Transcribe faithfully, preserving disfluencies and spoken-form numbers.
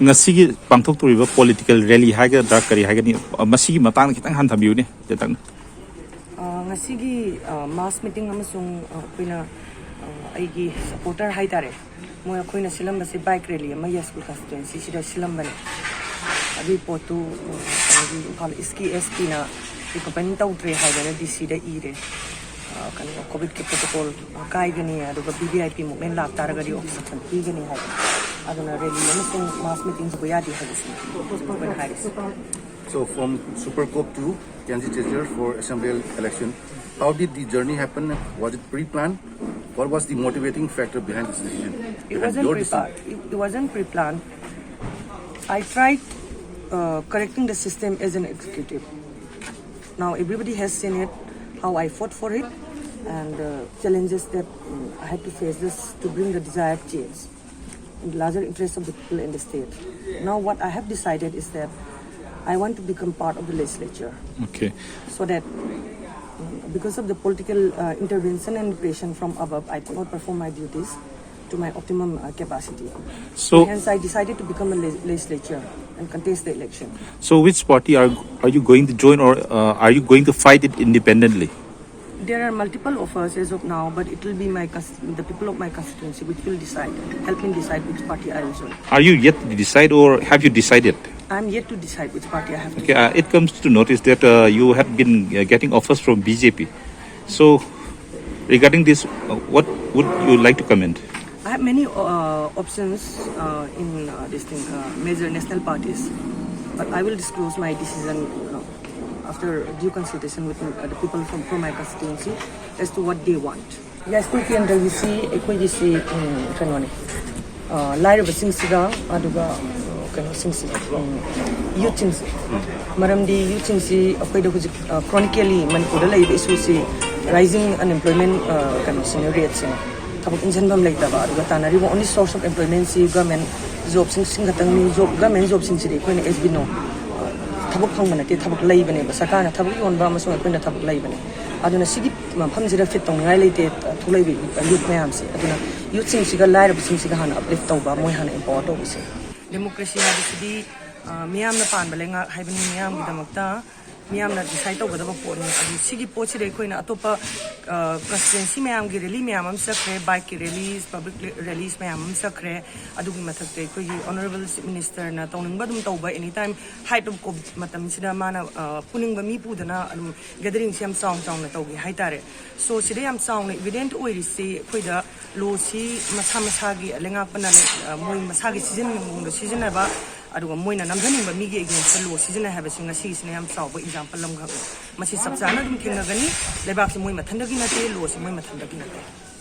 ꯉꯁꯤꯒꯤ ꯄꯥꯡꯊꯣꯛꯇꯣꯔꯤꯕ political rally ꯍꯥꯏꯒꯗ꯭ꯔꯥ ꯀꯔꯤ ꯍꯥꯏꯒꯅꯤ, ꯃꯁꯤꯒꯤ ꯃꯇꯥꯡꯗ ꯈꯤꯇꯪ ꯍꯟꯊꯕꯤꯌꯨꯅꯦ, ꯇꯦꯟꯇꯛꯅ꯫ ꯑ, ꯉꯁꯤꯒꯤ ꯃꯥꯁ ꯃꯤꯇꯤꯡ ꯑꯃꯁꯨꯡ ꯑ, ꯑꯩꯈꯣꯏꯅ ꯑ, ꯑꯩꯒꯤ ꯁꯄꯣꯔꯇꯔ ꯍꯥꯏꯇꯥꯔꯦ, ꯃꯣꯏ ꯑꯩꯈꯣꯏꯅ ꯁꯤꯜꯂꯝꯕꯁꯦ ꯕꯥꯏꯛ ꯔꯦꯂꯤ ꯑꯃ ꯌꯥꯏꯁ꯭ꯀꯨꯜ ꯀꯟꯁꯇꯤꯇ꯭ꯋꯦꯟꯁꯤꯁꯤꯗ ꯁꯤꯜꯂꯝꯕꯅꯦ꯫ ꯑꯗꯨꯒꯤ ꯄꯣꯠꯇꯨ ꯑ, ꯀꯩꯅꯣꯒꯤ ꯏꯝꯐꯥꯜ ꯏꯁꯀꯤ ꯑꯦꯁ ꯄꯤꯅ ꯔꯤꯀꯃꯦꯟ ꯇꯧꯗ꯭ꯔꯦ ꯍꯥꯏꯗꯅ ꯗꯤ ꯁꯤꯗ ꯏꯔꯦ꯫ ꯑ, ꯀꯩꯅꯣ, ꯀꯣꯚꯤꯗꯀꯤ ꯄ꯭ꯔꯣꯇꯣꯀꯣꯜ ꯀꯥꯏꯒꯅꯤ, ꯑꯗꯨꯒ V V I P movement ꯂꯥꯛꯇꯥꯔꯒꯗꯤ ꯑꯣꯕꯖꯦꯛꯁꯟ ꯄꯤꯒꯅꯤ ꯍꯥꯏꯕ꯫ ꯑꯗꯨꯅ ꯔꯦꯂꯤ ꯑꯃꯁꯨꯡ ꯃꯥꯁ ꯃꯤꯇꯤꯡ ꯇꯧꯕ ꯌꯥꯗꯦ ꯍꯥꯏꯕꯁꯤꯅꯤ ꯑꯩꯈꯣꯏꯅ ꯍꯥꯏꯔꯤꯁꯦ꯫ So from Super Cop to K N C Chezar for assembly election, how did the journey happen? Was it pre-planned? What was the motivating factor behind this decision? It wasn't pre-planned. It, it wasn't pre-planned. I tried uh, correcting the system as an executive. Now everybody has seen it, how I fought for it, and uh, challenges that um, I had to face this to bring the desired change in the larger interest of the people and the state. Now what I have decided is that I want to become part of the legislature. Okay. So that um, because of the political uh, intervention and pressure from above, I could not perform my duties to my optimum uh, capacity. So, Hence, I decided to become a le- legislature and contest the election. so which party are are you going to join, or uh, are you going to fight it independently? There are multiple offers as of now, but it will be my cons- the people of my constituency which will decide, help me decide which party I will join. Are you yet to decide, or have you decided? I'm yet to decide which party I have to. Okay, uh, it comes to notice that uh, you have been uh, getting offers from B J P. So, regarding this, uh, what would you like to comment? I have many uh, options uh, in uh, this thing, uh, major national parties, but I will disclose my decision uh, after due consultation with uh, the people from, from my constituency as to what they want. ꯌꯥꯏꯁ꯭ꯀꯨꯜ ꯀꯦꯟꯗ꯭ꯔꯒꯤꯁꯤ ꯑꯩꯈꯣꯏꯒꯤꯁꯤ ꯎꯝ, ꯀꯩꯅꯣꯅꯤ, ꯑ, ꯂꯥꯏꯔꯕꯁꯤꯡꯁꯤꯒ ꯑꯗꯨꯒ ꯎꯝ, ꯀꯩꯅꯣꯁꯤꯡꯁꯤ, ꯎꯝ, ꯌꯨꯠꯁꯤꯡꯁꯤ, ꯃꯔꯝꯗꯤ ꯌꯨꯠꯁꯤꯡꯁꯤ ꯑꯩꯈꯣꯏꯗ ꯍꯧꯖꯤꯛ ꯀ꯭ꯔꯣꯅꯤꯀꯦꯂꯤ ꯃꯅꯤꯄꯨꯔꯗ ꯂꯩꯔꯤꯕ ꯏꯁꯨꯁꯤ rising unemployment ꯀꯩꯅꯣꯁꯤꯅ, ꯔꯦꯠꯁꯤꯅ, ꯊꯕꯛ ꯏꯟꯁꯤꯟꯐꯝ ꯂꯩꯇꯕ, ꯑꯗꯨꯒ ꯇꯥꯟꯅꯔꯤꯕ ꯑꯣꯟꯂꯤ ꯁꯣꯔꯁ ꯑꯣꯐ ꯑꯦꯝꯄ꯭ꯂꯣꯏꯃꯦꯟꯁꯤ ꯒꯃꯦꯟ ꯖꯣꯕꯁꯤꯡ ꯈꯛꯇꯪꯅꯤ꯫ ꯖꯣꯕ, ꯒꯃꯦꯟ ꯖꯣꯕꯁꯤꯡꯁꯤꯗꯤ ꯑꯩꯈꯣꯏꯅ ꯑꯦꯁ ꯕꯤ ꯅꯣ, ꯊꯕꯛ ꯐꯪꯕ ꯅꯠꯇꯦ, ꯊꯕꯛ ꯂꯩꯕꯅꯦꯕ, ꯁꯔꯀꯥꯔꯅ ꯊꯕꯛ ꯌꯣꯟꯕ ꯑꯃꯁꯨꯡ ꯑꯩꯈꯣꯏꯅ ꯊꯕꯛ ꯂꯩꯕꯅꯦ꯫ ꯑꯗꯨꯅ ꯁꯤꯒꯤ ꯃꯐꯝꯁꯤꯗ ꯐꯤꯠ ꯇꯧꯅꯤꯡꯉꯥꯏ ꯂꯩꯇꯦ꯫ ꯊꯣꯛꯂꯛꯏꯕ ꯌꯨꯠ ꯃꯌꯥꯝꯁꯦ, ꯑꯗꯨꯅ ꯌꯨꯠꯁꯤꯡꯁꯤꯒ ꯂꯥꯏꯔꯕꯁꯤꯡꯁꯤꯒ ꯍꯥꯟꯅ ꯑꯞꯂꯤꯐ ꯇꯧꯕ, ꯃꯣꯏ ꯍꯥꯟꯅ ꯑꯦꯝꯄꯥꯋꯔ ꯇꯧꯕꯁꯦ꯫ ꯗꯦꯃꯣꯀ꯭ꯔꯦꯁꯤ ꯍꯥꯏꯕꯁꯤꯗꯤ ꯑ, ꯃꯤꯌꯥꯝꯅ ꯄꯥꯟꯕ ꯂꯩꯉꯥꯛ ꯍꯥꯏꯕꯅꯤ꯫ ꯃꯤꯌꯥꯝꯒꯤꯗꯃꯛꯇ ꯃꯤꯌꯥꯝꯅ ꯗꯤꯁꯥꯏꯠ ꯇꯧꯒꯗꯕ ꯄꯣꯠꯅꯤ꯫ ꯑꯗꯨ ꯁꯤꯒꯤ ꯄꯣꯠꯁꯤꯗ ꯑꯩꯈꯣꯏꯅ ꯑꯇꯣꯞꯄ ꯀꯟꯁꯇꯤꯇ꯭ꯋꯦꯟꯁꯤ ꯃꯌꯥꯝꯒꯤ ꯔꯦꯂꯤ ꯃꯌꯥꯝ ꯑꯃ ꯆꯠꯈ꯭ꯔꯦ, ꯕꯥꯏꯛꯀꯤ ꯔꯦꯂꯤꯁ, ꯄꯕ꯭ꯂꯤꯛ ꯔꯦꯂꯤꯁ ꯃꯌꯥꯝ ꯑꯃ ꯆꯠꯈ꯭ꯔꯦ꯫ ꯑꯗꯨꯒꯤ ꯃꯊꯛꯇ ꯑꯩꯈꯣꯏꯒꯤ ꯑꯣꯅꯔꯦꯕꯜ ꯆꯤꯐ ꯃꯤꯅꯤꯁꯇꯔꯅ ꯇꯧꯅꯤꯡꯕ ꯑꯗꯨꯝ ꯇꯧꯕ, ꯑꯦꯅꯤ ꯇꯥꯏꯝ ꯍꯥꯏꯠ ꯑꯣꯐ ꯀꯣꯚꯤꯗ ꯃꯇꯝꯁꯤꯗ ꯃꯥꯅ ꯑ, ꯄꯨꯅꯤꯡꯕ ꯃꯤ ꯄꯨꯗꯅ ꯑꯗꯨꯝ ꯒꯦꯗꯔꯤꯡꯁꯦ ꯌꯥꯝ ꯆꯥꯎꯅ ꯆꯥꯎꯅ ꯇꯧꯒꯦ ꯍꯥꯏꯇꯥꯔꯦ꯫ ꯁꯣ ꯁꯤꯗ ꯌꯥꯝ ꯆꯥꯎꯅ ꯏꯚꯤꯗꯦꯟꯠ ꯑꯣꯏꯔꯤꯁꯤ ꯑꯩꯈꯣꯏꯗ ꯂꯣꯁꯤ ꯃꯁꯥ ꯃꯁꯥꯒꯤ ꯂꯩꯉꯥꯛꯄꯅ, ꯑ, ꯃꯣꯏ ꯃꯁꯥꯒꯤ ꯁꯤꯖꯤꯟꯅꯅꯤꯡꯕ ꯃꯑꯣꯡꯗ ꯁꯤꯖꯤꯟꯅꯕ, ꯑꯗꯨꯒ ꯃꯣꯏꯅ ꯅꯝꯊꯅꯤꯡꯕ ꯃꯤꯒꯤ ꯑꯦꯒꯦꯟꯁꯇ ꯂꯣ ꯁꯤꯖꯤꯟꯅꯩ ꯍꯥꯏꯕꯁꯤ ꯉꯁꯤꯒꯤꯁꯤꯅ ꯌꯥꯝ ꯆꯥꯎꯕ ꯑꯦꯛꯖꯥꯝꯄꯜ ꯑꯃꯈꯛꯅꯤ꯫ ꯃꯁꯤ ꯆꯞ ꯆꯥꯅ ꯑꯗꯨꯝ ꯊꯦꯡꯅꯒꯅꯤ꯫ ꯂꯩꯕꯥꯛꯁꯤ ꯃꯣꯏ ꯃꯊꯟꯗꯒꯤ ꯅꯠꯇꯦ, ꯂꯣꯁꯤ ꯃꯣꯏ ꯃꯊꯟꯗꯒꯤ ꯅꯠꯇꯦ꯫